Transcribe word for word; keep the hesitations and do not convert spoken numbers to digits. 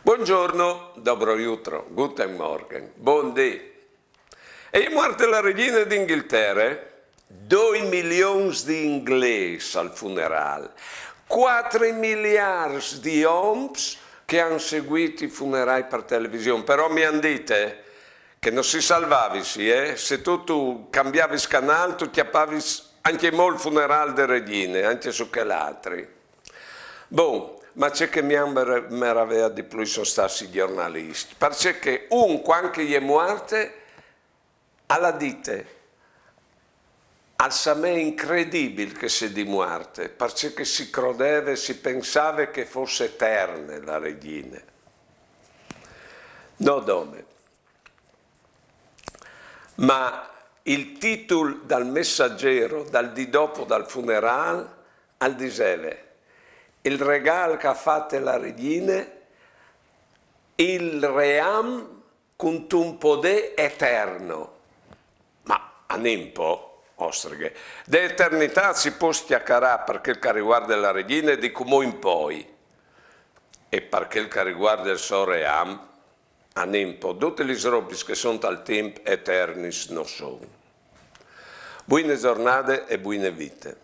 Buongiorno, dobro jutro, guten Morgen, bundì. E je muarte la regjine d'Inghiltere, doi milions di inglês al funerâl, cuatri miliarts di oms che a àn seguît i funerâi par television, però mi àn dite che no si salvavisi, eh? Se tu, tu cambiavis canâl, tu cjapavis ancjemò il funerâl de regjine, ancje su chel altri. Bon, ma ce che mi à mer-, meraveât di plui a son stâts i gjornaliscj, parcè che un, cuant che e je muarte, al à dite: «Al somee incredibil che e sedi muarte, parcè che si crodeve, si pensave che e fos eterne la regjine.» No dome. Ma il titul dal Messaggero dal dì dopo dal funerâl al diseve: «Il regâl che e à fate la regjine, il ream cuntun podê eterno.» Ma anìn po, ostreghe. De eternitât si pues cjacarâ par chel che al rivuarde la regjine di cumò in poi. E par chel che al rivuarde il so ream, anìn po, dutis lis robis che a son tal timp eternis no son. Buine zornade e buine vite.